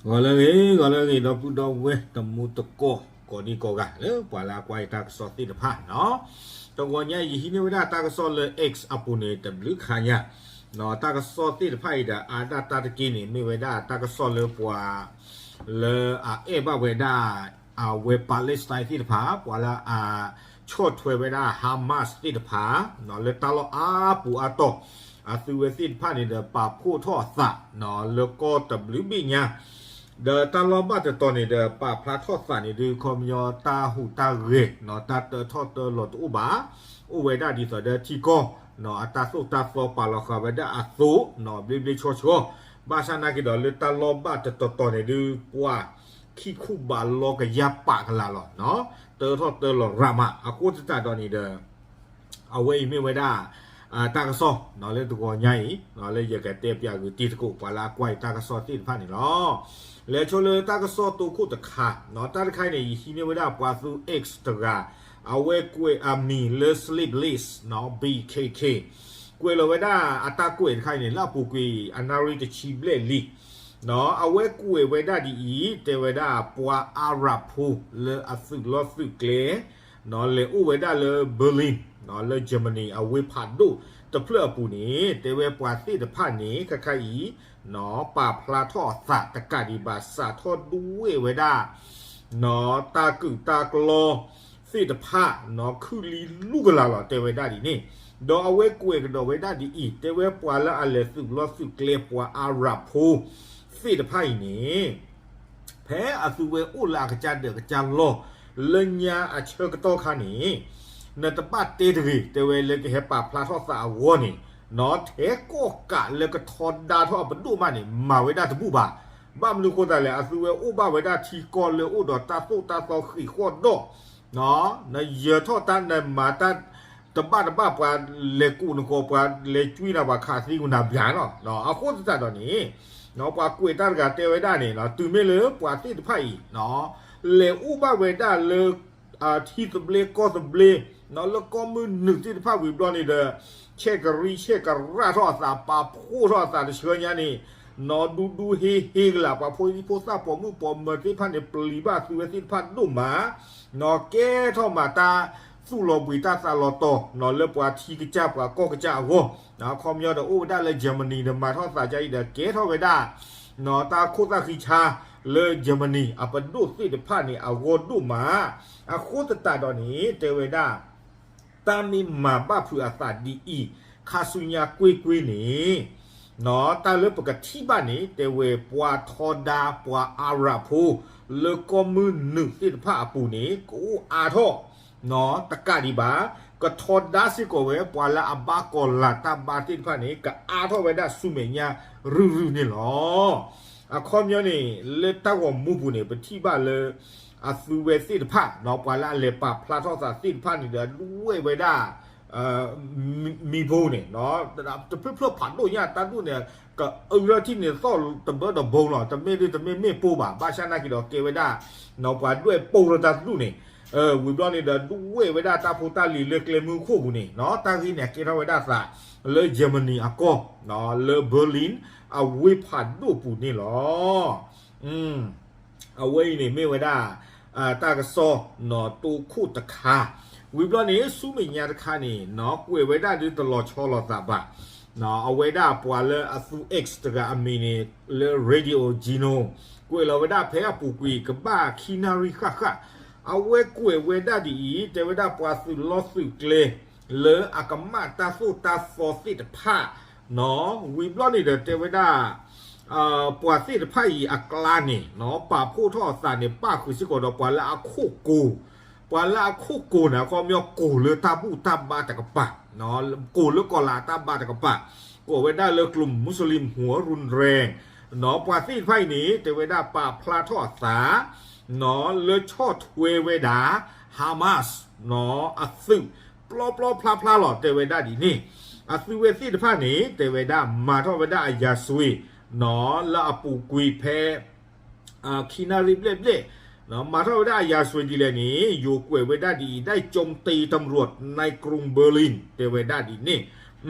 ဂီၤလၢအဂ့ၤ ဂီၤလၢအဂ့ၤ ဒီပုၢ်ဒီဝဲၢ်တံၤသကိး ကိးဒံကိးဂၤလၢပှၤလၢအကွၢ်ယတၢ်ကစီၣ်သ့ၣ်တဖၣ်နီၤ, တဂီၤညါအံၤ ယဟံးန့ၢ်ဝဲဒၣ်တၢ်ကစီၣ်လၢ X အပူၤန့ၣ် တဘျုးခါညါ, တၢ်ကစီၣ်သ့ၣ်တဖၣ်အံၤဒီး အါဒၣ်တၢ်တက့ၢ်န့ၣ် မ့ၢ်ဝဲဒၣ်တၢ်ကစီၣ်လၢပှၤ လၢအအဲၣ်ဘၣ်ဝဲဒၣ် အဝဲ Palestine သ့ၣ်တဖၣ် ပှၤလၢအဆီၣ်ထွဲဝဲဒၣ် Hamas သ့ၣ်တဖၣ် လၢတၢ်လီၢ်အါပူၤအါတီၢ်, အသုဝဲသ့ၣ်တဖၣ်န့ၣ်ဒီး ပာ်ဖှိၣ်ထီၣ်အသး လၢကီၢ်တဘျုးဘ့ၣ်ညါ, ဒီးတၢ်လီၢ်ဘၣ်တတီၤန့ၣ်ဒီး ပာ်ဖျါထီၣ်သးန့ၣ်ဒုး ခီပညီတၢ်ဟူးတၢ်ဂဲၤ တၢ်တၢထီၣ်တၢလီၤတအိၣ်ဘၣ်, အိၣ်ဝဲဒၣ်ဒ်သိးဒီးထံကီၢ် အတၢ်သိၣ်တၢ်သီပာ်လီၤဃာ်ဝဲဒၣ်အသိး ဘျ့ဘျ့ဆှီဆှီ, ဘၣ်ဆၣ်နာ်က့ဒီးလၢတၢ်လီၢ်ဘၣ်တတီၤတီၤန့ၣ်ဒုး ပှၤခံခူဘးလီကယၤပာ်ကလာ်လီၤ, တၢထီၣ်တၢလီၤရးမး အဃိသတးဒီးန့ၣ်ဒီး အဝဲအံၤမ့ၢ်ဝဲဒၣ် တၢ်ကစီၣ် လၢတဂီၤညါအံၤ လၢယကတဲပၠးဂုာ်တံၤသကိး ပှၤလၢအကွၢ်ယတၢ်ကစီၣ်သ့ၣ်တဖၣ်န့ၣ်လီၤ. လဲၤဆိလၢတၢ်ကစီၣ်တိခိၣ်တခါ, တၢ်တခါအံၤန့ၣ် ယဟံးန့ၢ်ဝဲဒၣ်ပှၤသူ X တဂၤ, အဝဲကွဲးအမံၤလၢ Sleepless B K K, ကွဲးလီၤဝဲဒၣ်အတၢ်ကွဲးတခါအံၤန့ၣ် လၢအပူၤကွံာ်အနၣ်ရံၣ်တဆံဘျဲၣ်လံ အဝဲကွဲးဝဲဒၣ်ဒ်အံၤ တဲဝဲဒၣ်ပှၤအၤရၣ်ဖိလၢအသုးလီၢ်သုးကျဲ လဲၤအိၣ်ဝဲဒၣ်လၢ Berlin လၢ Germany အဝ့ၢ်ဖးဒိၣ်တဖျၢၣ်အပူၤန့ၣ် တဲဝဲပှၤသ့ၣ်တဖၣ်န့ၣ် ခဲခါအံၤ ပာ်ဖျါထီၣ်အသးတကးဒံးဘၣ် စးထီၣ်ဒွဲၣ်ဝဲဒၣ် တၢ်ကုာ်တၢ်ကျီသ့ၣ်တဖၣ် ခုၣ်လံလူၢ်ကလာ်လီၤ တဲဝဲဒၣ်ဒ်န့ၣ်, ဒီးအဝဲကွဲးကဒီးဝဲဒၣ်ဒ်အံၤ တဲဝဲပှၤလၢအလဲၤသုးလီၢ်သုးကျဲ ပှၤအၤရၣ်ဖိသ့ၣ်တဖၣ်အံၤန့ၣ် ဖဲအသုဝဲအိၣ်လၢအကစၢ်ဒၢးကစၢ်လီၢ် လၢညါအဆၢကတီၢ်ခါန့ၣ် နတဘၣ်တဲတဂ့ၤ တဲဝဲလၢကဟဲပာ်ဖျါထီၣ်သးအဂီၢ်န့ၣ် ထဲကီၢ်ကးလၢကထီဒါထီၣ်အပဒိၣ်မးန့ၣ် မၤဝဲဒၣ်တဘူၣ်ဘၣ်. ဘၣ်မနုၤအဃိသတးလဲၣ် အသုဝဲအိၣ်ဘၣ်ဝဲဒၣ်ထံကီၢ်လၢအိၣ်ဒီးတၢ်သိၣ်တၢ်သီဃံးဃီၣ်ဒီး နယၢၤထီၣ်တၢ်နမၤတၢ် တဘၣ်တဘၣ် ပှၤလဲၤကူးနဃီၤ ပှၤလဲၤကွံနၤ ပှၤခးသံကွံနၤဘျါလီၤ. အဃိသတးဒီးန့ၣ် ပှၤကွဲးတၢ်တဂၤတဲဝဲဒၣ်န့ၣ် တုၤမ့ၢ်လၢပှၤသ့ၣ်တဖၣ်အံၤ လဲၤအိၣ်ဘၣ်ဝဲဒၣ်လၢ ထံသဘျ့ကီၢ်သဘျ့ လၢကီၢ်မုၢ်နုာ်သ့ၣ်တဖၣ်ဝံၤဘျီန့ၣ်ဒီး ဆဲးကရံဆဲးကရၣ်ထီၣ်အသး ပာ်ဖှိၣ်ထီၣ်အသးတဆှၢညါန့ၣ် ဒူဒူဟ့ဟ့ကလာ် ပှၤဖိဒံဖိသၣ်ပိာ်မုၣ်ပိာ်မၢၤသ့ၣ်တဖၣ်န့ၣ် ပျံၤဘၣ်သုဝဲသ့ၣ်တဖၣ်ဒိၣ်မး ကဲထီၣ်မးတၢ်သူၣ်လီၤဘှံးတၢ်သးလီၤတီၤ လၢပှၤထံကစၢ်ပှၤကီၢ်ကစၢ်အဂီၢ် အခီပညီဒီးအိၣ်ဝဲဒၣ်လၢ Germany ဒီးမၤထီၣ်သးကအံၤဒီး ကဲထီၣ်ဝဲဒၣ် တၢ်ခိၣ်သၣ်ဃံဆါလၢ Germany အပဒိၣ်သ့ၣ်တဖၣ်န့ၣ် အဂီၢ်ဒိၣ်မး, အဃိသတးဒီးန့ၣ် တဲဝဲဒၣ် တၢ်မ့ၢ်မၤဘၣ်ဖုးအသးဒ်အံၤ ခါဆူညါကွ့ၢ်ကွ့ၢ်န့ၣ် တၢ်လၢပကထံၣ်ဘၣ်န့ၣ် တဲဝဲပှၤထီဒါပှၤအၤရၣ်ဖိ လၢကီၢ်မုၢ်နုာ်သ့ၣ်တဖၣ်အပူၤန့ၣ် ကအိၣ်အါထီၣ် တကးဒံးဘၣ် ကထီဒါစ့ၢ်ကီးဝဲ ပှၤလၢအဘၣ်ကီၤလၤတၢ်ဘါသ့ၣ်တဖၣ်န့ၣ် ကအါထီၣ်ဝဲဒၣ်ဆူမဲာ်ညါရုၢ်ရုၢ်န့ၣ်လီၤ. အခီပညီန့ၣ် လၢတၢ်ဂီၤမူပူၤန့ၣ် ပထံၣ်ဘၣ်လၢ အသုဝဲသ့ၣ်တဖၣ် ပှၤလၢအလဲၤပာ်ဖျါထီၣ်သးသ့ၣ်တဖၣ်န့ၣ်ဒီး ဒွဲၣ်ဝဲဒၣ် မံၤဖိန့ၣ် တဖျၢၣ်ဖျၢၣ်ဖးဒိၣ်ညါ တၢ်ဒူၣ်န့ၣ် ကအုလၢထံၣ်န့ၣ်သီၣ်တဘၢဒီးဘိလီၤ. တမ့ၢ်ဒ်တမ့ၢ်မ့ၣ်ပိၢ်ဘၣ်. ဘၣ်ဆၣ်နာ်က့ဒီးကဲဝဲဒၣ် ပှၤဒွဲၣ်ပိၢ်လၢတၢ်ဒူၣ်န့ၣ် ဝံၤဘျီန့ၣ်ဒီး ဒွဲၣ်ဝဲဒၣ်တၢ်ဖိတၢ်လံၤလၢကျဲမုၢ်ခိၣ်ပူၤန့ၣ် တၢ်ဂ့ၢ်န့ၣ် ကဲထီၣ်ဝဲဒၣ်သးလၢ Germany အကီၢ် လၢ Berlin အဝ့ၢ်ဖးဒိၣ်ပူၤန့ၣ်လီၤ. အဝဲအံၤန့ၣ်မ့ၢ်ဝဲဒၣ် တၢ်ကစီၣ်တိခိၣ်တခါ, ဝံၤဘျီန့ၣ် ဆူမဲာ်ညါတခါန့ၣ် ကွဲးဝဲဒၣ်ဒ်တလီၤဆီလိာ်သးဘၣ်. အဝဲဒၣ်ပှၤလၢအသူ X တဂၤအမံၤန့ၣ် လၢ Radio Gino ကွဲးလီၤဝဲဒၣ်ဖဲအပူၤကွံာ်ကဘၣ်ခံနၣ်ရံၣ်ဃၣ်ဃၣ်, အဝဲကွဲးဝဲဒၣ်ဒ်အံၤ တဲဝဲဒၣ်ပှၤသုးလီၢ်သုးကျဲ လၢအကမၣ်တၢ်သိၣ်တၢ်သီသ့ၣ်တဖၣ် ဝံၤဘျီန့ၣ်ဒီးတဲဝဲဒၣ် ပှၤသ့ၣ်တဖၣ်အံၤအကျါန့ၣ် ပာ်ဖှိၣ်ထီၣ်အသးန့ၣ် ပၣ်ဃုာ်စ့ၢ်ကီးဒီးပှၤလၢအခိၣ်ကိၤ, ပှၤလၢအခိၣ်ကိၤန့ၣ် အခီပညီကိၤလၢတၢ်ဘူၣ်တၢ်ဘါတကပၤ, ကိၤလၢကီၤလၤအတၢ်ဘါတကပၤ, ကိးဝဲဒၣ်လၢ กลุ่มมุสลิมหัวรุนแรง ပှၤသ့ၣ်တဖၣ်အံၤန့ၣ် တဲဝဲဒၣ်ပာ်ဖျါထီၣ်အသး လၢဆီၣ်ထွဲဝဲဒၣ် Hamas အသုး ပျီပျီဖျါဖျါလီၤ တဲဝဲဒၣ်ဒ်န့ၣ်, အသုဝဲသ့ၣ်တဖၣ်န့ၣ် တဲဝဲဒၣ်မၤထီၣ်ဝဲဒၣ်အရာဇဝင် လၢအပူၤကွံာ်ဖဲ ခံနၣ်ရံၣ်ဘျဲၣ်ဘျဲၣ်, မၤထီၣ်ဝဲဒၣ်အရာဇဝင်ဒ်လဲၣ်န့ၣ် ယိၤကွဲးဝဲဒၣ်ဒ်အံၤ ได้โจมตีตำรวจในกรุงเบอร์ลิน တဲဝဲဒၣ်ဒ်န့ၣ်,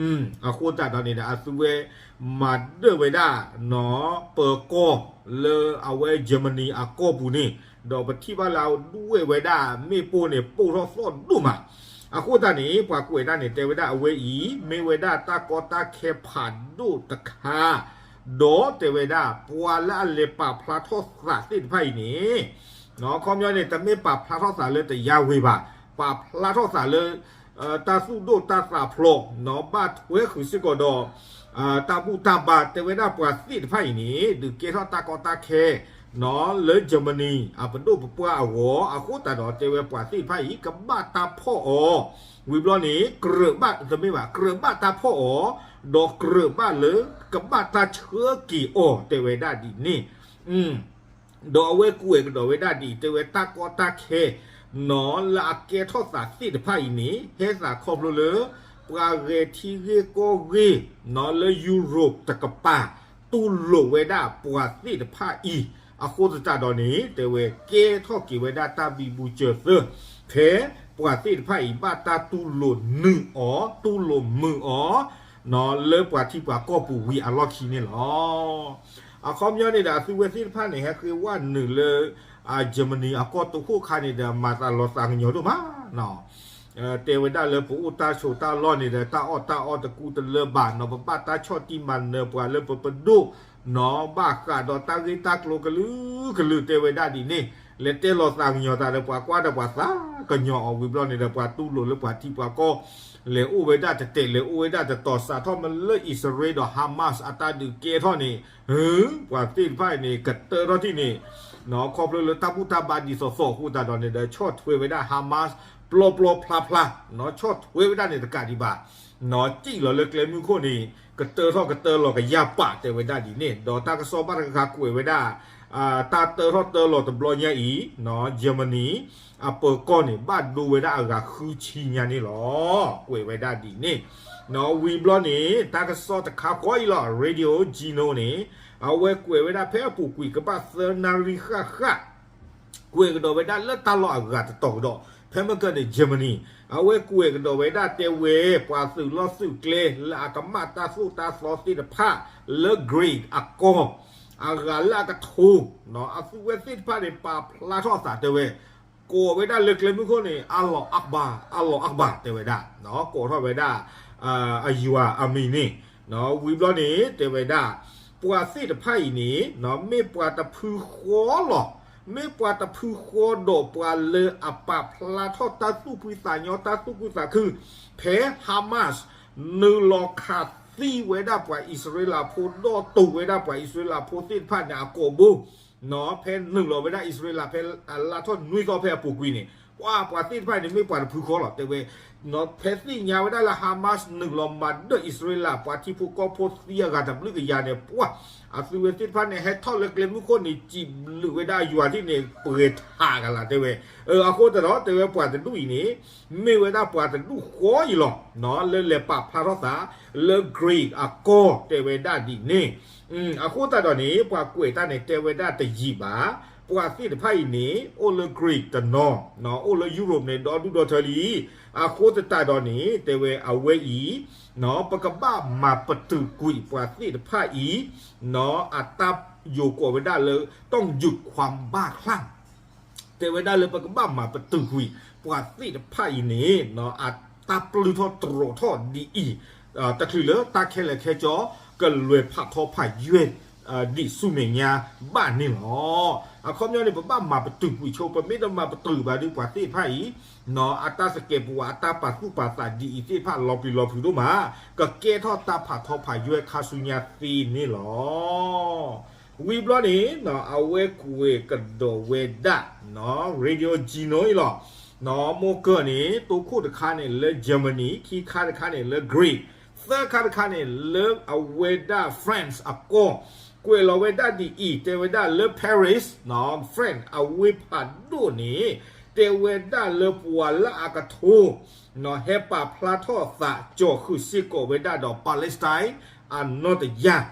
အဃိသတးဒီးန့ၣ်ဒီး အသုဝဲမၤဒၢၣ်ဝဲဒၣ် ပၢၤကီၢ်လၢအဝဲ Germany အကီၢ်ပူၤန့ၣ်, ဒီးပထံၣ်ဘၣ်လၢအဒွဲၣ်ဝဲဒၣ်မ့ၣ်ပိၢ်န့ၣ် ပိၢ်ထီၣ်သီၣ်ဒိၣ်မး. အဃိသတးန့ၣ် ပှၤကွဲးတၢ်န့ၣ် တဲဝဲဒၣ်အဝဲအံၤ မ့ၢ်ဝဲဒၣ်တၢ်ကီတၢ်ခဲဖးဒိၣ်တခါ, ဒီးတဲဝဲဒၣ် ပှၤလၢအလဲၤပာ်ဖျါထီၣ်သးသ့ၣ်တဖၣ်အံၤန့ၣ် အခီပညီန့ၣ် တမ့ၢ်ပာ်ဖျါထီၣ်သးလၢတယါဝ့ၤဘၣ်, ပာ်ဖျါထီၣ်သးလၢ တၢ်သူၣ်ဒိၣ်တၢ်သးဖျိး ဘၣ်ထွဲဃုာ်စ့ၢ်ကီးဒီး တၢ်ဘူၣ်တၢ်ဘါ တဲဝဲဒၣ်ပှၤသ့ၣ်တဖၣ်အံၤန့ၣ် ဒုးကဲထီၣ်တၢ်ကီတၢ်ခဲ လၢ Germany အပဒိၣ်ပပှၢ်အဂီၢ်, အဃိသတးဒီးတဲဝဲပှၤသ့ၣ်တဖၣ်အံၤ ကဘၣ်တၢ်ဖီၣ်အီၤ, ဝံၤဘျီန့ၣ် ကြၢးဘၣ်တမ့ၢ်ဘၣ် ကြၢးဘၣ်တၢ်ဖီၣ်အီၤ, ဒီးကြၢးဘၣ်လၢ ကဘၣ်တၢ်ဆှၢက့ၤအီၤ တဲဝဲဒၣ်ဒ်န့ၣ် ဒီးအဝဲကွဲးကဒီးဝဲဒၣ်ဒ်အံၤ တဲဝဲတၢ်ကီတၢ်ခဲ လၢအကဲထီၣ်သးသ့ၣ်တဖၣ်အံၤန့ၣ် ဟဲသးခီဖျိလၢ ပှၤဂဲၤထံဂ့ၢ်ကီၢ်ဂ့ၢ် လၢ Europe တကပၤ တူၢ်လိာ်ဝဲဒၣ်ပှၤသ့ၣ်တဖၣ်အံၤ, အဃိသတးဒီးန့ၣ် တဲဝဲကဲထီၣ်က့ၤဝဲဒၣ်တၢ်ဘံဘူစၢၤသၢ ဖဲပှၤသ့ၣ်တဖၣ်အံၤ ဘၣ်တၢ်တူၢ်လိာ်နုာ်အီၤ တူၢ်လိာ်မုာ်အီၤ လၢပှၤထံပှၤကီၢ်ပူၤဝံၤအလီၢ်ခံန့ၣ်လီၤ. အခီပညီန့ၣ်ဒီး အသုဝဲသ့ၣ်တဖၣ်န့ၣ် ဟဲဃ့ဝဲနုာ်လၢ Germany အကီၢ်တခိၣ်ခါန့ၣ်ဒီး မၤသးလီၤသးကညီၤဒိၣ်မး တဲဝဲဒၣ်လၢပအိၣ်တၢ်ဆိးတၢ်လီၢ်န့ၣ်ဒီး တၢ်အီၣ်တၢ်အီတကူတလၢဘၣ်နီၤ, ပဘၣ်တၢ်ဆီၣ်တံၢ်မၤနၢၤပှၤလၢပပဒိၣ်နီၤ, ဘၣ်ဃးဒီးတၢ်ဂ့ၢ်တၢ်ကျိၤကလုာ်ကလုာ် တဲဝဲဒၣ်ဒ်န့ၣ်, လဲၤတဲလီၤသးကညီၤသးဒီးပှၤကွၢ်ဒီးပှၤသးကညီၤအီၤဝံၤဘျီန့ၣ်ဒီး ပှၤတူၢ်လိာ်လၢပှၤထံပှၤကီၢ် လဲၤအိၣ်ဝဲဒၣ်တတဲာ် လဲၤအိၣ်ဝဲဒၣ်တတီၤ စးထီၣ်မ့ၢ်လၢအံၣ်စရ့လးဒီး Hamas အတၢ်ဒုးကဲထီၣ်န့ၣ် ပှၤသ့ၣ်တဖၣ်န့ၣ် ကတၢထီၣ်ထံၣ်န့ၣ် ခီဖျိလၢတၢ်ဘူၣ်တၢ်ဘါဒ်သိးသိးအဃိသတးဒီးန့ၣ်ဒီး ဆီၣ်ထွဲဝဲဒၣ် Hamas ပျီပျီဖျါဖျါ, ဆီၣ်ထွဲဝဲဒၣ်န့ၣ်တကးဒံးဘၣ်, စံၣ်လီၤလၢကျဲမုၢ်ခိၣ်န့ၣ် ကတၢထီၣ်ကတၢလီၤကယၢ်ပာ် တဲဝဲဒၣ်ဒ်န့ၣ်, ဒီးတၢ်ကစီၣ်ဘၣ်တခါခါကွဲးဝဲဒၣ် တၢ်တၢထီၣ်တၢလီၤတဘျီညါအံၤ Germany အပၢၤကီၢ်န့ၣ် ဘၣ်ဒိဝဲဒၣ်အဂၤဃုဆံညါန့ၣ်လီၤ. ကွဲးဝဲဒၣ်ဒ်န့ၣ် ဝံၤဘျီန့ၣ် တၢ်ကစီၣ်တခါဃီအံၤလီၤ Radio Gino န့ၣ် အဝဲကွဲးဝဲဒၣ်ဖဲအပူၤကွံာ်ကဘၣ်သၢနၣ်ရံၣ်ဃၣ်ဃၣ် ကွဲးကဒီးဝဲဒၣ်လၢတၢ်လီၢ်အဂၤတတီၤကဒီး ဖဲမ့ၢ်ကၢၢ်န့ၣ် Germany အဝဲကွဲးကဒီးဝဲဒၣ်တဲဝဲ ပှၤသုးလီၢ်သုးကျဲလၢအကမၣ်တၢ်သိၣ်တၢ်သီသ့ၣ်တဖၣ် လၢ Greek အကီၢ် အဂၤလၢအကထိ အသုဝဲသ့ၣ်တဖၣ်န့ၣ် ပာ်ဖျါထီၣ်သးတဲဝဲ ကိးဝဲဒၣ်လၢကျဲမုၢ်ခိၣ်န့ၣ် Allah Akbar, Allah Akbar တဲဝဲဒၣ်, ကိးထီၣ်ဝဲဒၣ် အယွၤအမံၤန့ၣ်, ဝံၤဘျီန့ၣ် တဲဝဲဒၣ် ပှၤသ့ၣ်တဖၣ်အံၤန့ၣ် မ့ၢ်ပှၤတဖုဃီလီၤ, မ့ၢ်ပှၤတဖုဃီဒီးပှၤလၢအပာ်ဖျါထီၣ်တၢ်သူၣ်ဖှံသးညီ တၢ်သူၣ်ခုသးခု ဖဲ Hamas နုာ်လီၤခးသံဝဲဒၣ်ပှၤအံၣ်စရ့လးဖိ ဒီးတိာ်ဝဲဒၣ်ပှၤအံၣ်စရ့လးဖိသ့ၣ်တဖၣ်န့ၣ် အကိာ်ဘိ ဖဲနုာ်လီၤဝဲဒၣ်အံၣ်စရ့လး ဖဲအလါထီၣ်နွံသီဖဲအပူၤကွံာ်န့ၣ် ပှၤ ပှၤသ့ၣ်တဖၣ်န့ၣ် မ့ၢ်ပှၤတဖုဃီလီၤ တဲဝဲ, ဖဲသ့ၣ်ညါဝဲဒၣ်လၢ Hamas နုာ်လီၤမၤဒၢၣ်အံၣ်စရ့လး ပှၤထံဖိကီၢ်ဖိသံအဂၤတဘျုးကယၤန့ၣ် ပှၤ အသုဝဲသ့ၣ်တဖၣ်န့ၣ် ဟဲထီၣ်လၢကျဲမုၢ်ခိၣ်န့ၣ် စံးဘျုးဝဲဒၣ်ယွၤဒ်န့ၣ် ပှဲၤထးကလးတဲဝဲ, အဃိသတးဒီး တဲဝဲပှၤတဒူၣ်အံၤန့ၣ် မ့ၢ်ဝဲဒၣ်ပှၤတဒူၣ်ဃီအံၤလီၤ, လၢလဲၤပာ်ဖျါထီၣ်သး လၢ Greek အကီၢ် တဲဝဲဒၣ်ဒ်န့ၣ်, အဃိသတးဒီးန့ၣ် ပှၤကွဲးတၢ်န့ၣ် တဲဝဲဒၣ်တယံာ်ဘၣ်, ပှၤသ့ၣ်တဖၣ်အံၤန့ၣ် အိၣ်လၢ Greek တနီၤ, အိၣ်လၢ Europe န့ၣ် ဒီဒူၣ်ဒီထၢလံ, အဃိသတးဒီးန့ၣ် တဲဝဲအဝဲအံၤ ပကဘၣ်မၤပတုာ်ကွံာ်ပှၤသ့ၣ်တဖၣ်အံၤ အတၢ်ယိၤကိးဝဲဒၣ်လၢ ต้องหยุดความบ้าคลั่ง တဲဝဲဒၣ်လၢပကဘၣ်မၤပတုာ်ကွံာ် ပှၤသ့ၣ်တဖၣ်အံၤန့ၣ် အတၢ်ပျုၢ်ထီၣ်တြီၤထီၣ်ဒ်အံၤ, တချုးလၢတၢ်ခဲလၢာ်ခဲဆ့ ကလဲၤဖးထီဖးယွဲၢ် ဒံးဆူမဲာ်ညါဘၣ်န့ၣ်လီၤ. အခီပညီန့ၣ် ပဘၣ်မၤပတုာ်ကွံာ်ဆိ ပမ့ၢ်တမၤပတုာ်ဘၣ်ဒီး ပှၤသ့ၣ်တဖၣ်အံၤ အတၢ်သကဲးပဝး အတၢ်ပာ်သူၣ်ပာ်သးဒ်အံၤသ့ၣ်တဖၣ် လီၤပျံၤလီၤဖုးဒိၣ်မး ကကဲထီၣ်တၢ်ဖးထီဖးယွဲၢ်ခါဆူညါသ့န့ၣ်လီၤ. ဝံၤဘျီန့ၣ် အဝဲကွဲးကဒီးဝဲဒၣ် Radio Gino အံၤလီၤ. မိၢ်ကၢၢ်န့ၣ် တိခိၣ်တခါန့ၣ်လၢ Germany, ခံခါတခါန့ၣ်လၢ Greek, သၢခါတခါန့ၣ်လၢအဝဲဒၣ် France အကီၢ်, ကွဲးလီၤဝဲဒၣ်ဒ်အံၤ တဲဝဲဒၣ်လၢ Paris, France အဝ့ၢ်ဖးဒိၣ်န့ၣ် တဲဝဲဒၣ်လၢပှၤလၢအကထိ ဟဲပာ်ဖျါထီၣ်သး ကၠီၤဃုာ်စ့ၢ်ကီးဝဲဒၣ်ဒီး Palestine အနီၢ်တယၢ်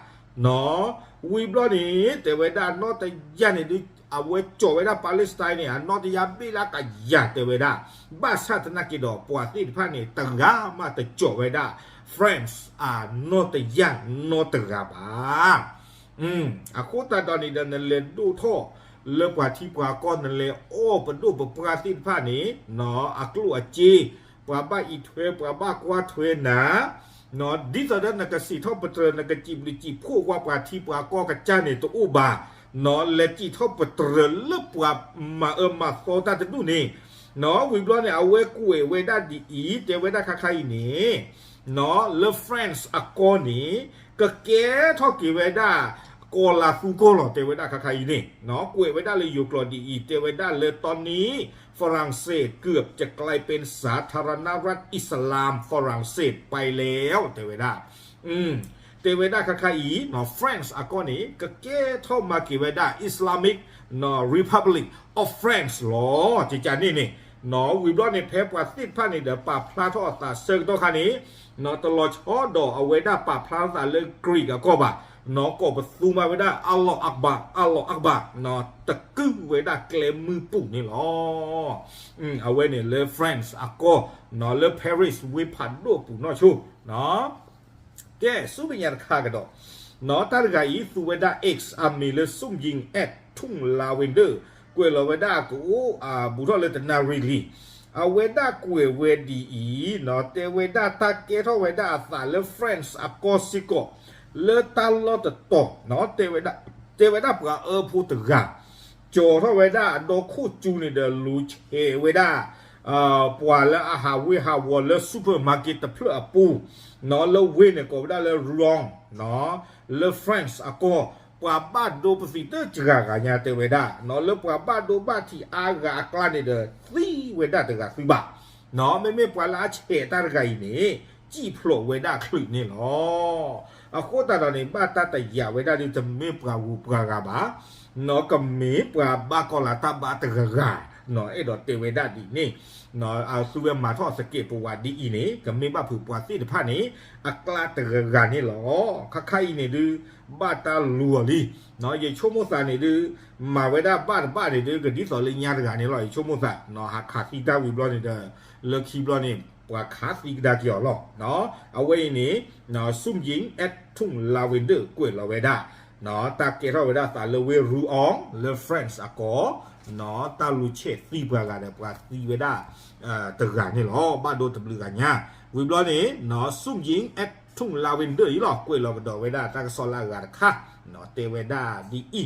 ဝံၤဘျီန့ၣ် တဲဝဲဒၣ်နီၢ်တယၢ်န့ၣ်ဒုး အဝဲကၠီၤဝဲဒၣ် Palestine န့ၣ် အနီၢ်တယၢ်ဘ့ၣ်လၢကယၤတဲဝဲဒၣ်, ဘၣ်ဆၣ်သနာ်က့ဒီး ပှၤသ့ၣ်တဖၣ်န့ၣ် တဂၤမးတကၠီၤဝဲဒၣ် France အနီၢ်တယၢ်နီတဂၤဘၣ်. အဃိသတးဒီးန့ၣ်ဒီး နလဲၤဒိၣ်ထီၣ်လၢပှၤထံပှၤကီၢ် နလဲၤအီၣ်ပဒိၣ်ပပှၢ်သ့ၣ်တဖၣ်န့ၣ် အကျိၣ်အစ့ ပှၤဘၣ်အံးထွဲ ပှၤဘၣ်ကွၢ်ထွဲနၤ ဒ်သိးဒီးနကစံးထီၣ်ပတြၢၤ နကစံးဘျုးစံးဖှိၣ်ကွၢ်ပှၤထံပှၤကီၢ်ကစၢ်န့ၣ်တအိၣ်ဘၣ်, လဲၤစံးထီၣ်ပတြၢၤလၢပှၤမၤအၢမၤသီတၢ်တဒူၣ်န့ၣ်, ဝံၤဘျီန့ၣ် အဝဲကွဲးဝဲဒၣ်ဒ်အံၤ တဲဝဲဒၣ်ခါခါအံၤန့ၣ် လၢ France အကီၢ်န့ၣ် ကကဲထီၣ်က့ၤဝဲဒၣ် ကီၤလၤသူကီၢ်လီၤ တဲဝဲဒၣ်ခါခါအံၤန့ၣ်, ကွဲးဝဲဒၣ်လၢယိၤကျိာ်ဒ်အံၤ တဲဝဲဒၣ်လၢတနံၤ ฝรั่งเศสเกือบจะกลายเป็นสาธารณรัฐอิสลามฝรั่งเศสไปแล้ว တဲဝဲဒၣ် တဲဝဲဒၣ်ခါခါအံၤ France အကီၢ်န့ၣ် ကကဲထီၣ်မၤက့ၤဝဲဒၣ် Islamic Republic of France လီၤ. ကကန့ၣ်န့ၣ် ဝံၤဘျီန့ၣ် ဖဲပှၤသ့ၣ်တဖၣ်န့ၣ်ဒီး ပာ်ဖျါထီၣ်အသးဆၢကတီၢ်ခါန့ၣ် တလီၤဆီဒီးအဝဲဒၣ်ပာ်ဖျါထီၣ်သးလၢ Greek အကီၢ်ဘၣ်, ကိးပသူမၤဝဲဒၣ် Allah Akbar, Allah Akbar, တကုၢ်ဝဲဒၣ်ကျဲမုၢ်ပူၤန့ၣ်လီၤ. အဝဲန့ၣ်လၢ France အကီၢ် လၢ Paris ဝ့ၢ်ဖးဒိၣ်ပူၤနီၢ်ဆိ ကဲ ဆူမဲာ်ညါတခါကဒီး တၢ်တဂၤအံၤ သူဝဲဒၣ် X အမံၤလၢ Sumyin At Tung Lavender ကွဲးလီၤဝဲဒၣ်ကအိၣ်အဘူးထီၣ်လၢတနၣ်ရံၣ်လံ. အဝဲဒၣ်ကွဲးဝဲဒ်အံၤ တဲဝဲဒၣ်တၢ်ကဲထီၣ်ဝဲဒၣ်အသးလၢ France အကီၢ်စ့ၢ်ကီး လၢတၢ်လီၢ်တတီၤ တဲဝဲဒၣ်ပှၤအၢဖိတဂၤ ကၠီၤထီၣ်ဝဲဒၣ်အဒီခိၣ်ကၠူန့ၣ်ဒီး လူၤဆဲးဝဲဒၣ် ပှၤလၢအဟးဝ့ၢ်ဟးဝီၤလၢ supermarket တဖျၢၣ်အပူၤ လၢဝ့ၢ်န့ၣ်ကိးဝဲဒၣ်လၢ Rouen လၢ France အကီၢ် ပှၤဘၣ်ဒိပသံးတစှၤဂၤညါတဲဝဲဒၣ် လၢပှၤဘၣ်ဒိဘၣ်ထံးအါဂၤအကျါန့ၣ်ဒီး သံဝဲဒၣ်တဂၤသံဘၣ်. မ့မ့ၢ်ပှၤလၢအဆဲးတၢ်တဂၤအံၤန့ၣ် စံၣ်ဖျိးဝဲဒၣ်ချုးန့ၣ်လီၤ. အဃိသတးဒီးန့ၣ် ဘၣ်တၢ်တယာ်ဝဲဒၣ်ဒ် တမ့ၢ်ပှၤဂုၤပှၤဂၤဘၣ်, ကမ့ၢ်ပှၤဘၣ်ကီၤလၤတၢ်ဘါတဂၤဂၤ, အဲၣ်ဒိးတဲဝဲဒၣ်ဒ်န့ၣ် အသုဝဲမၤထီၣ်သကဲးပဝးဒ်အံၤန့ၣ် ကမ့ၢ်ဘၣ်ဖုးပှၤသ့ၣ်တဖၣ်န့ၣ် အကျါတဂၤဂၤန့ၣ်လီၤ. ခါခါအံၤန့ၣ်ဒုး ဘၣ်တၢ်လူၤအီၤလံ. ယဆိကမိၣ်သးန့ၣ်ဒုး မၤဝဲဒၣ်ဘၣ်တဘၣ်န့ၣ်ဒုး ကဒ်သိးလၢညါတဂၤန့ၣ်လီၤ. ယဆိကမိၣ်သး ဟးခးသံတၢ်ဝံၤဘျီန့ၣ်ဒီး လၢခံဘျီန့ၣ် ပှၤခးသံကဒါက့ၤအီၤလီၤ. အဝဲအံၤန့ၣ် Sumyin At Tung Lavender ကွဲးလီၤဝဲဒၣ် တၢ်ကဲထီၣ်ဝဲဒၣ်သးလၢဝ့ၢ် Rouen လၢ France အကီၢ် တၢ်လူၤဆဲးသံပှၤဂၤဒီးပှၤသံဝဲဒၣ် တဂၤန့ၣ်လီၤ. ဘၣ်ဒိတဘျုးဂၤညါ ဝံၤဘျီန့ၣ် Sumyin At Tung Lavender အံၤလီၤ ကွဲးလီၤကဒီးဝဲဒၣ်တၢ်ကစီၣ်လၢအဂၤတခါ တဲဝဲဒၣ်ဒ်အံၤ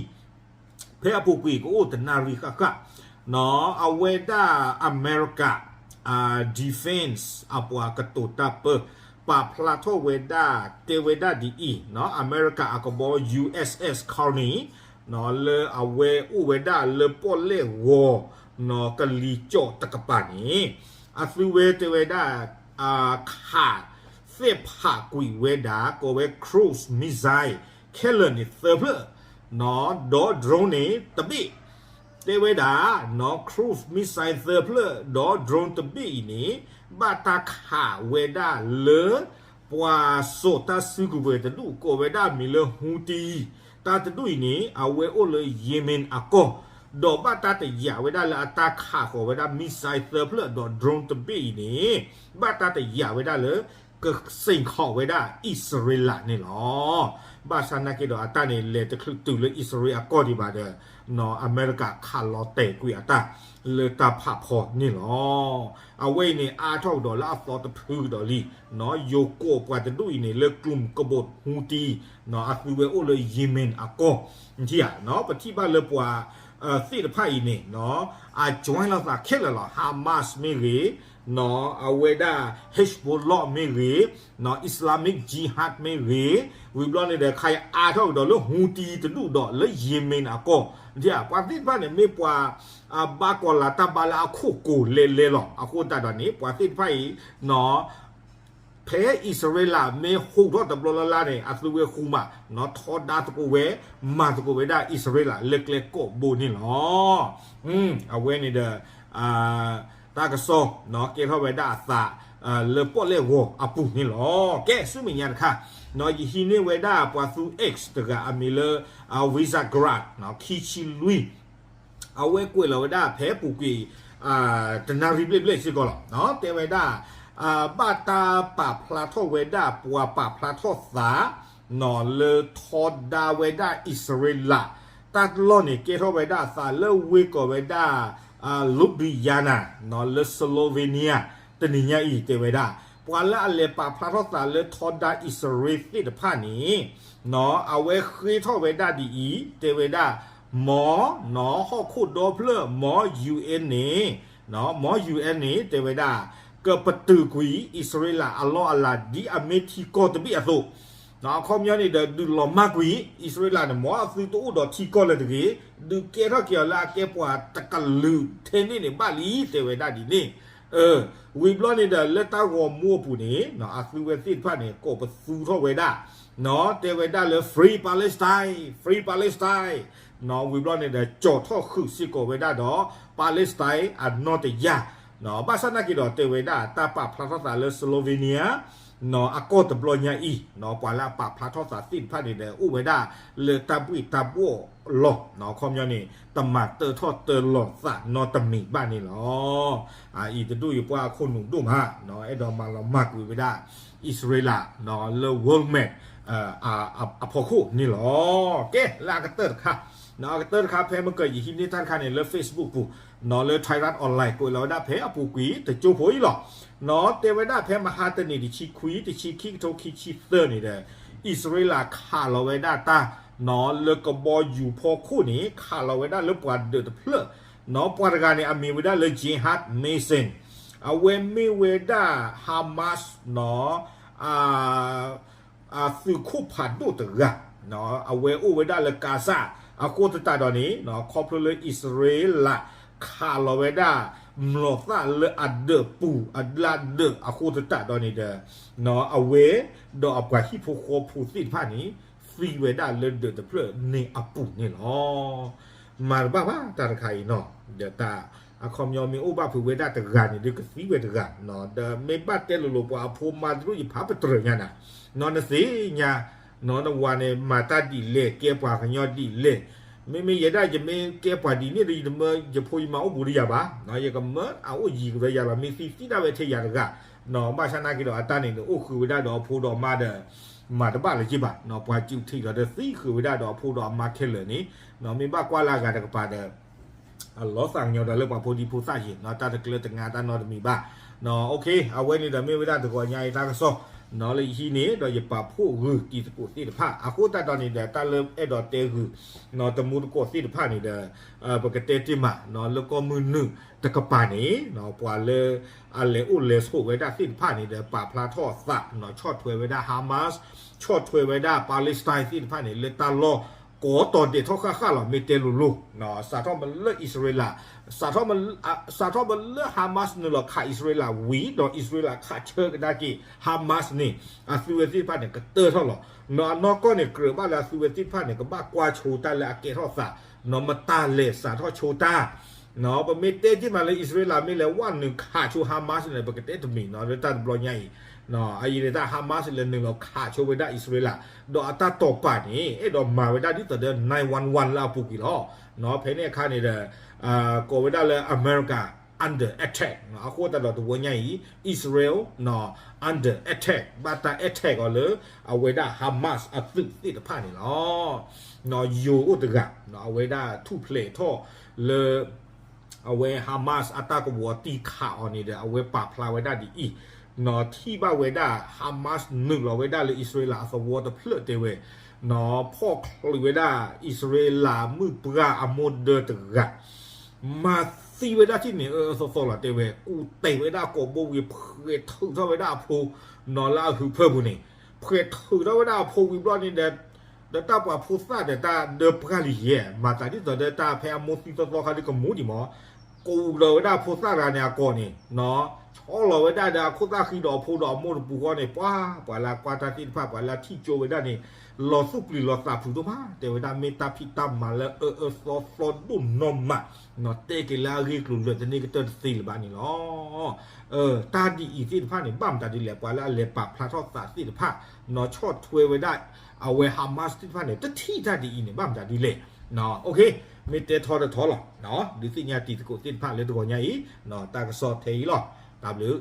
ဖဲအပူၤကွံာ်ကအိၣ်တနၣ်ရံၣ်ဃၣ်ဃၣ် အဝဲဒၣ်အမဲရကၤ defense အပှၤကတိၤတၢ်ပၢ ပာ်ဖျါထီၣ်ဝဲဒၣ် တဲဝဲဒၣ်ဒ်အံၤ အမဲရကၤအကဘီ USS Carney လၢအဝဲအိၣ်ဝဲဒၣ်လၢပီၣ်လဲၣ်ဂီၤ ကလံၤကၠီၣ်တကပၤန့ၣ် အသုဝဲတဲဝဲဒၣ် ခး သ့ၣ်ဖးကွံာ်ဝဲဒၣ် ကိးဝဲ cruise missile ခဲလၢာ်န့ၣ်သၢဖျၢၣ် ဒီး drone န့ၣ်တဘ့ၣ် တဲဝဲဒၣ် cruise missile သၢဖျၢၣ် ဒီး drone တဘ့ၣ်အံၤန့ၣ် ဘၣ်တၢ်ခးဝဲဒၣ်လၢ ပှၤစိာ်တၢ်စုကဝဲၤတဒူၣ် ကိးဝဲဒၣ်မံၤလၢ Houthi တၢ်တဒူၣ်အံၤန့ၣ် အဝဲအိၣ်လၢ Yemen အကီၢ် ဒီးဘၣ်တၢ်တယာ်ဝဲဒၣ်လၢအတၢ်ခးဃီၤဝဲဒၣ် missile သၢဖျၢၣ် ဒီး drone တဘ့ၣ်အံၤန့ၣ် ဘၣ်တၢ်တယာ်ဝဲဒၣ်လၢ ကစ့ၢ်ခီးဝဲဒၣ်အံၣ်စရ့လးန့ၣ်လီၤ. ဘၣ်ဆၣ်နာ်က့ဒီးအတၢ်န့ၣ် လဲၤတချုးတုၤလၢအံၣ်စရ့လးအကီၢ်ဒံးဘၣ်ဒီး အမဲရကၤခးလီၤတဲာ်ကွံာ်အတၢ်လၢတၢ်ဖးဖီန့ၣ်လီၤ. အဝဲအံၤန့ၣ် အါထီၣ်ကဒီးလၢအသီတဖုကဒီးလံ ယိၤကိးပှၤတဒူၣ်အံၤန့ၣ် လၢကလုာ်ကဘီး Houthi အသုဝဲအိၣ်လၢ Yemen အကီၢ် ထံၣ်ဧါ ပထံၣ်ဘၣ်လၢပှၤသ့ၣ်တဖၣ်အံၤန့ၣ် အ join လိာ်သးခဲလၢာ်လီၤ. Hamas မ့ၢ်ဂ့ၤ အဝဲဒၣ် Hezbollah မ့ၢ်ဂ့ၤ Islamic Jihad မ့ၢ်ဂ့ၤ ဝံၤဘျီန့ၣ်ဒီး ခါအါထီၣ်ကဒီးလၢ Houthi တဒူၣ်ဒီးလၢ Yemen အကီၢ် ထံၣ်ဧါ ပှၤသ့ၣ်တဖၣ်န့ၣ် မ့ၢ်ပှၤ ဘၣ်ကီၤလၤတၢ်ဘါလၢအခိၣ်ကိၤလဲၤလဲၤလီၤ. အဃိသတးဒီးန့ၣ် ပှၤသ့ၣ်တဖၣ်အံၤ ဖဲအံၣ်စရ့လးမ့ၢ်ဟူးထီၣ်တဘျီလၢ်လၢ်န့ၣ် အသုဝဲဃူမး ထီဒါသကိးဝဲ မၤသကိးဝဲဒၣ်အံၣ်စရ့လးလၢကျဲကိးဘိန့ၣ်လီၤ. အဝဲန့ၣ်ဒီး တၢ်ကစီၣ် ကဲထီၣ်ဝဲဒၣ်အသး လၢပီၣ်လဲၣ်ဂီၤအပူၤန့ၣ်လီၤ. ကဲ ဆူမဲာ်ညါတခါ ယဟံးန့ၢ်ဝဲဒၣ်ပှၤသူ X တဂၤအမံၤလၢ Visegrad ခံဆံလွံၢ် အဝဲကွဲးလီၤဝဲဒၣ်ဖဲပူၤကွံာ် တနၣ်ရံၣ်ဘျဲၣ်ဘျဲၣ်စ့ၢ်ကီးလီၤ. တဲဝဲဒၣ် ဘၣ်တၢ်ပာ်ဖျါထီၣ်ဝဲဒၣ် ပှၤပာ်ဖျါထီၣ်သး လၢထီဒါဝဲဒၣ်အံၣ်စရ့လး တၢ်လီၢ်န့ၣ် ကဲထီၣ်ဝဲဒၣ်အသးလၢဝ့ၢ်ကိးဝဲဒၣ် Ljubljana လၢ Slovenia တနံၤညါအံၤ တဲဝဲဒၣ် ပှၤလၢအလဲၤပာ်ဖျါထီၣ်သးလၢထီဒါအံၣ်စရ့လးသ့ၣ်တဖၣ်န့ၣ် အဝဲဃ့ထီၣ်ဝဲဒၣ်ဒ်အံၤ တဲဝဲဒၣ် မ် ဟီၣ်ခိၣ်ဒီဖျၢၣ် မ် ယူဢၣ်န့ၣ် မ် ယူဢၣ်န့ၣ် တဲဝဲဒၣ် ကပတုာ်ကွံာ် အံၣ်စရ့လးအလီၢ်အလၤ ဒ်အမ့ၢ်ထံကီၢ်တဘ့ၣ်အသိး အခီပညီန့ၣ်ဒီး ဒုးလီၤမၢ်ကွံာ် အံၣ်စရ့လးန့ၣ် မ်အသုတအိၣ်ဒီးထံကီၢ်လၢၤတဂ့ၤ, ဒုးကဲထီၣ်က့ၤအီၤလၢအကဲပှၤတကလုာ်ထဲန့ၣ်န့ၣ် ဘၣ်လံ တဲဝဲဒၣ်ဒ်န့ၣ် ဝံၤဘျီန့ၣ်ဒီး လၢတၢ်ဂီၤမူအပူၤန့ၣ် အသုဝဲသ့ၣ်တဖၣ်န့ၣ် ကိးပသူထီၣ်ဝဲဒၣ် တဲဝဲဒၣ်လၢ Free Palestine, Free Palestine ဝံၤဘျီန့ၣ်ဒီး ကၠီၤထီၣ်ဃုာ်စ့ၢ်ကီးဝဲဒၣ်ဒီး Palestine အနီၢ်တယၢ် ဘၣ်ဆၣ်နာ်က့ၤဒီး တဲဝဲဒၣ် တၢ်ပာ်ဖျါထီၣ်သးလၢ Slovenia အကီၢ်တဘျီညါအံၤ ပှၤလၢအပာ်ဖျါထီၣ်သးသ့ၣ်တဖၣ်န့ၣ်ဒီး အိၣ်ဝဲဒၣ်လၢတၢ်ဘှ့ၣ်တၢ်ဘှီၣ်လီၤ. အခီပညီန့ၣ် တမၤတၢထီၣ်တၢလီၤသးနီတမံၤဘၣ်န့ၣ်လီၤ. အအံၤတဒူၣ်အံၤပှၤအခိၣ်နူာ်ဒိၣ်မး အဲၣ်ဒိးမၤလီၤမၢ်ကွံာ်ဝဲဒၣ် အံၣ်စရ့လး လၢ World Map အဖီခိၣ်န့ၣ်လီၤ. ကဲ လၢအကတၢၢ်တခါ အကတၢၢ်တခါ ဖဲမ့ၢ်ကယဟံးန့ၢ်တၢ်တခါန့ၣ် လၢ Facebook ပူၤ လၢ Thairath Online ကွဲးလီၤဝဲဒၣ်ဖဲအပူၤကွံာ်တကၠိဖိအံၤလီၤ. တဲဝဲဒၣ်ဖဲမဟါတနံၤ တဆံခွံ တဆံခံ ကထိခံဆံသၢန့ၣ်ဒီး အံၣ်စရ့လးခးလီၤဝဲဒၣ်တၢ် လၢကဘီယူၤဖီခိၣ်န့ၣ် ခးလီၤဝဲဒၣ်လၢပှၤဒၢးတဖျၢၣ် ပှၤတဂၤန့ၣ် အမံၤဝဲဒၣ်လၢ Jihad Mason အဝဲမ့ၢ်ဝဲဒၣ် Hamas သုးခိၣ်ဖးဒိၣ်တဂၤ အဝဲအိၣ်ဝဲဒၣ်လၢကါစၢ် အဃိသတးဒီးန့ၣ် ခီဖျိလၢအံၣ်စရ့လး ခးလီၤဝဲဒၣ် မျိာ်သၣ်လၢအဒၢးပူၤအလၢအဒၢးအဃိသတးဒီးန့ၣ်ဒီး အဝဲ ဒီးအပှၤဟံၣ်ဖိဃီဖိသ့ၣ်တဖၣ်န့ၣ် သံဝဲဒၣ်လၢဒၢးတဖျၢၣ်န့ၣ်အပူၤန့ၣ်လီၤ. မၤတဘၣ်ဘၣ်တၢ်တခါအံၤနီၤ ဒီးတၢ် အခီပညီမ့ၢ်အိၣ်ဘၣ်ဖုးဝဲဒၣ်တဂၤန့ၣ် ဒုးကသံဝဲတဂၤ ဒီးမ့ၢ်ဘၣ်တဲလိၤလိၤ ပှၤအဖိမါတရူးယဖးပတြၢၤညါနၤ နသ့ၣ်ညါ နဝၤန့ၣ် မၤတၢ်ဒ်လဲၣ် ကဲပှၤကညီဒ်လဲၣ် မ့မ့ၢ်ယဲဒၣ် ယမ့ၢ်ကဲပှၤဒ်န့ၣ်ဒီး ယတမၢယဖိယမါအိၣ်ဘူးဒီးယၤဘၣ် ယကမၢအအိၣ်ယံၤကရၢယၤဘၣ် မ့ၢ်သံသံဒၣ်ဝဲထဲယၤတဂၤ ဘၣ်ဆၣ်နာ်က့ၤဒီးအတၢ်န့ၣ်န့ၣ် အိၣ်ဃုာ်ဝဲဒၣ်ဒီးအဖိဒီးအမါဒီး မၤတဘၣ်လၢၤဘၣ် ပှၤစူးထံးလီၤဒီးသံဃုာ်ဝဲဒၣ်ဒီးအဖိဒီးအမါခဲလၢာ်န့ၣ် မ့ၢ်ဘၣ်ကွၢ်လၢအဂၤတကပၤဒီး အလီၤသးကညီၤဒီးလၢပှၤဖိဒံဖိသၣ်ယံၤ တၢ်တကျၢၤတငါတၢ်နီတမံၤဘၣ် အဝဲန့ၣ်ဒီးမ့ၢ်ဝဲဒၣ်တဂီၤညါအံၤတၢ်ကစီၣ် လၢယဟံးန့ၢ်ဒီးယပာ်ဖှိၣ်ဂုာ်တံၤသကိးသ့ၣ်တဖၣ် အဃိသတးဒီးန့ၣ်ဒီး တၢ်လၢအဲၣ်ဒိးတဲဂုာ် တမူတကိးသ့ၣ်တဖၣ်န့ၣ်ဒီး ပကတဲတ့ၢ်မး လၢကီၢ်မုၢ်နုာ်တကပၤန့ၣ် ပှၤလၢအလဲၤအိၣ်လဲၤဆိးဝဲဒၣ်သ့ၣ်တဖၣ်န့ၣ်ဒီး ပာ်ဖျါထီၣ်အသး ဆီၣ်ထွဲဝဲဒၣ် Hamas ဆီၣ်ထွဲဝဲဒၣ် Palestine သ့ၣ်တဖၣ်န့ၣ် လၢတၢ်လီၢ်ကိးတီၤဒဲးထီၣ်ဃၣ်ဃၣ်လီၤ မ့ၢ်တဲလိၤလိၤ စးထီၣ်မ့ၢ်လၢအံၣ်စရ့လး စးထီၣ်မ့ၢ်လၢ Hamas နုာ်လီၤခးအံၣ်စရ့လးဝံၤ ဒီးအံၣ်စရ့လးခးဆၢကဒါက့ၤ Hamas န့ၣ် အသုဝဲသ့ၣ်တဖၣ်န့ၣ် ကတၢၢ်ထီၣ်လီၤ နီၢ်အနီၢ်ကီၢ်န့ၣ် ကြၢးဘၣ်လၢအသုဝဲသ့ၣ်တဖၣ်န့ၣ် ကဘၣ်ကွၢ်ဆိတၢ်လၢအကဲထီၣ်သး နီၢ်မတၤလဲၤစးထီၣ်ဆိတၢ် ပမ့ၢ်တဲက့ၤမးလၢအံၣ်စရ့လးမ့ၢ်လဲၤဝဲနုာ်ခးဆိ Hamas န့ၣ် ပကတဲတမံၤနီၢ် လၢတၢ်တဘျီညါအံၤ အအံၤန့ၣ်တၢ် Hamas လဲၤနုာ်လီၤခးဆိဝဲဒၣ်အံၣ်စရ့လး ဒီးအတၢ်တိာ်ပာ်န့ၣ် အဲၣ်ဒိးမၤဝဲဒၣ်ဒ်သိးဒီး nine one one လၢအပူၤကွံာ်လီၤ ဖဲန့ၣ်အခါန့ၣ်ဒီး ကိးဝဲဒၣ်လၢ America under attack အဃိသတးဒီးတဝီညါအံၤ Israel under attack ဘၣ်တၢ် attack အီၤလၢ အဝဲဒၣ် Hamas အသုးသ့ၣ်တဖၣ်န့ၣ်လီၤ ယိၤအိၣ်တဂၤ အဝဲဒၣ်ထူၣ်ဖျဲးထီၣ်လၢ အဝဲ Hamas အတၢ်ကဝီၤတံၢ်ခးအီၤန့ၣ်ဒီး အဝဲပာ်ဖျါဝဲဒၣ်ဒ်အံၤ နီၢ်ထံၣ်ဘၣ်ဝဲဒၣ် Hamas နုာ်လီၤဝဲဒၣ်လၢအံၣ်စရ့လးအသဝီတဖျၢၣ်တဲဝဲ နီၢ်ဖီၣ်ချုးဝဲဒၣ် အံၣ်စရ့လးမုၣ်ပှၢ်အမိၢ်ဒၢတဂၤ မၤသံဝဲဒၣ်ထံၣ်န့ၣ် အၢအၢသီသီလီၤတဲဝဲ ကူးတဲာ်ဝဲဒၣ်ကိာ်ဘိဝံၤ ဖှဲးထုးထီၣ်ဝဲဒၣ်အဖိ နီၢ်လၢအဟုးဖၢပူၤန့ၣ် ဖှဲးထုးထီၣ်ဝဲဒၣ်အဖိဝံၤဘျီန့ၣ်ဒီး ဒီးတၢ်ပှၤဖိသၣ်ဒီးတၢ်ဒၢပှၢ်လံယဲၢ် မၤသးဒ်သိးဒီးတၢ်ဖဲအမိၢ်သံသီသီခါဒ်ကမူဒံးမး ကူးလီၤဝဲဒၣ်ဖိသၣ်တဂၤန့ၣ်အကိာ်န့ၣ် နီၢ် ဆီလီၤဝဲဒၣ်ဒီးအခိၣ်သၣ်ဃံဒီးအဖိဒီးအမိၢ်တပူၤဃီန့ၣ် ပှၤ ပှၤလၢအကွၢ်တၢ်သ့ၣ်တဖၣ် ပှၤလၢအထံၣ်ကၠိဝဲဒၣ်န့ၣ် လီၤသူၣ်ပျံၤလီၤသးဖုးဒိၣ်မး တဲဝဲဒၣ်မ့ၢ်တၢ်ဖံးတၢ်မၤလၢအအၢအၢသီသီဒိၣ်နီၢ်မး နီၢ်တဲက့ၤလၢအဂ့ၢ်ကျိၤလၢာ်တန့ၢ်ကတၢၢ်တသ့လၢၤဘၣ်န့ၣ်လီၤ တၢ်ဒ်အံၤသ့ၣ်တဖၣ်န့ၣ် ဘၣ်မတၤဒ်လဲၣ် ပှၤလၢအလဲၤပာ်ဖျါထီၣ်သးသ့ၣ်တဖၣ် နီၢ်ဆီၣ်ထွဲဝဲဒၣ် အဝဲ Hamas သ့ၣ်တဖၣ်န့ၣ် တထံၣ်တၢ်ဒ်အံၤန့ၣ် ဘၣ်မတၤဒ်လဲၣ် မ့ၢ်တဲထီတထီလီၤ ဒုးသ့ၣ်ညါတံၤသကိးသ့ၣ်တဖၣ်လၢတဂီၤညါအံၤ တၢ်ကစီၣ်ထဲအံၤလီၤ တၢ်ဘျုး